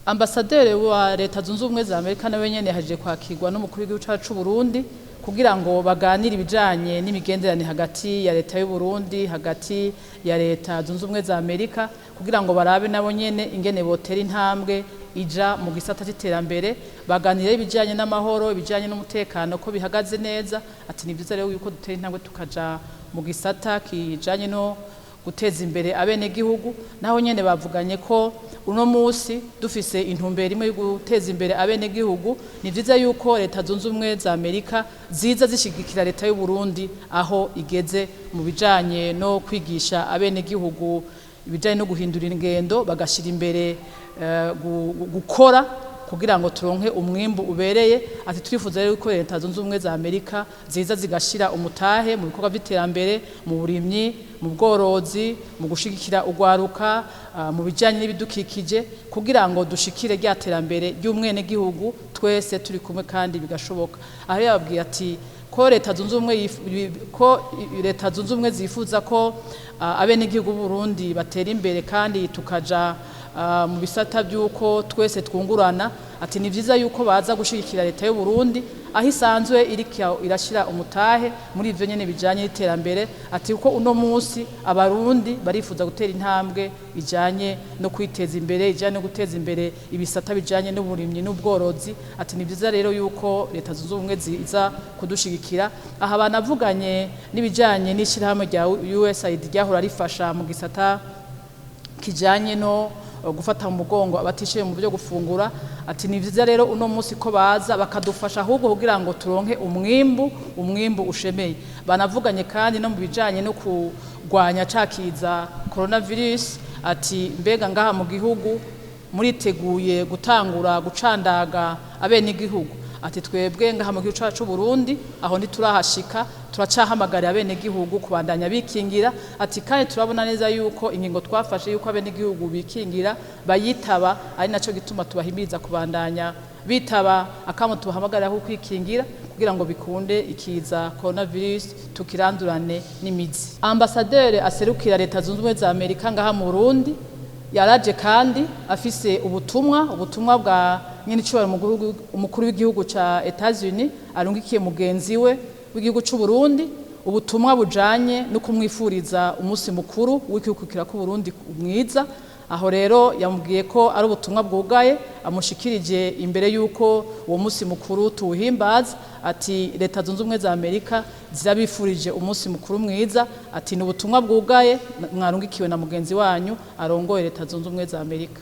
Ambasaderi wa Leta Zunze Ubumwe za Amerika nawe nyene yahejeje kwakirwa n'umukuru w'igihugu cacu c'u Burundi kugira ngo baganire ibijanye n'imigenderanire hagati ya leta y'u Burundi, hagati ya Leta Zunze Ubumwe za Amerika, kugira ngo barabe nabo nyene ingene botera intambwe ija mu gisata c'iterambere. Baganire ibijanye n'amahoro, ibijanye n'umutekano ko bihagaze neza. Ati ni vyiza rero yuko dutera intambwe tukaja mu gisata kijanye no guteza imbere abenegihugu. Naho nyene bavuganye ko uno musi dufise intumbero imwe yo guteza imbere abenegihugu. Ni vyiza yuko Leta Zunze Ubumwe za Amerika ziza zishigikira leta y'u Burundi aho igeze mu bijanye no kwigisha abenegihugu ibijanye no guhindura ingendo, bagashira imbere gukora kugira ngo turonke umwimbu ubereye. Ati twifuza rero ko Leta Zunze Ubumwe za Amerika ziza zigashira umutahe mu bikorwa vy'iterambere, mu burimyi, mu bworozi, mu gushigikira urwaruka, mu bijanye n'ibidukikije, kugira ngo dushikire rya terambere ry'umwenegihugu twese turi kumwe kandi bigashoboka. Aho yababwiye ati ko Leta Zunze Ubumwe, ko Leta Zunze Ubumwe zifuza ko abenegihugu b'u Burundi batera imbere kandi tukaja mu bisata by'uko twese twungurana. Ati ni vyiza yuko baza gushigikira leta y'u Burundi aho isanzwe iriko irashira umutahe muri ivyo nyene bijanye n'iterambere. Ati kuko uno munsi Abarundi barifuza gutera intambwe ijanye no kwiteza imbere, ijanye no guteza imbere ibisata bijanye n'uburimyi n'ubworozi. Ati ni vyiza rero yuko Leta Zunze Ubumwe ziza kudushigikira. Aha banavuganye n'ibijanye n'ishirahamwe rya USAID ryahora rifasha mu gisata kijanye no gufata mu mugongo abatishoboye mu byo gufungura. Ati ni vyiza rero uno munsi ko baza bakadufasha ahubwo kugira ngo turonke umwimbu ushemeye. Banavuganye kandi no mu bijanye no kurwanya cakiza coronavirus. Ati mbega ngaha mu gihugu muriteguye gutangura gucandaga abenegihugu? Ati twebwe ngaha mu gihugu cacu Burundi aho ntiturahashika, turacahamagarira abenegihugu kubandanya bikingira. Ati kandi turabona neza yuko ingingo twafashe yuko abenegihugu bikingira bayitaba, ari naco gituma tubahimiriza kubandanya bitaba akamo tubahamagarira kwikingira kugira ngo bikunde ikiza coronavirus tukirandurane n'imizi. Ambasaderi aserukira Leta Zunze Ubumwe za Amerika ngaha mu Burundi yaraje kandi afise ubutumwa bwa nyenicubahiro umukuru w'igihugu ca Etats-Unis arungikiye mugenzi we w'igihugu c'u Burundi, ubutumwa bujanye no kumwifuriza umunsi mukuru w'ikukira ku Burundi mwiza. Aho rero yamubwiye ko ari ubutumwa bwugaye amushikirije imbere yuko uwo munsi mukuru tuwuhimbaza. Ati Leta Zunze Ubumwe za Amerika zirabifurije umunsi mukuru mwiza. Ati ni ubutumwa bwugaye mwarungikiwe na mugenzi wanyu arongoye Leta Zunze Ubumwe za Amerika.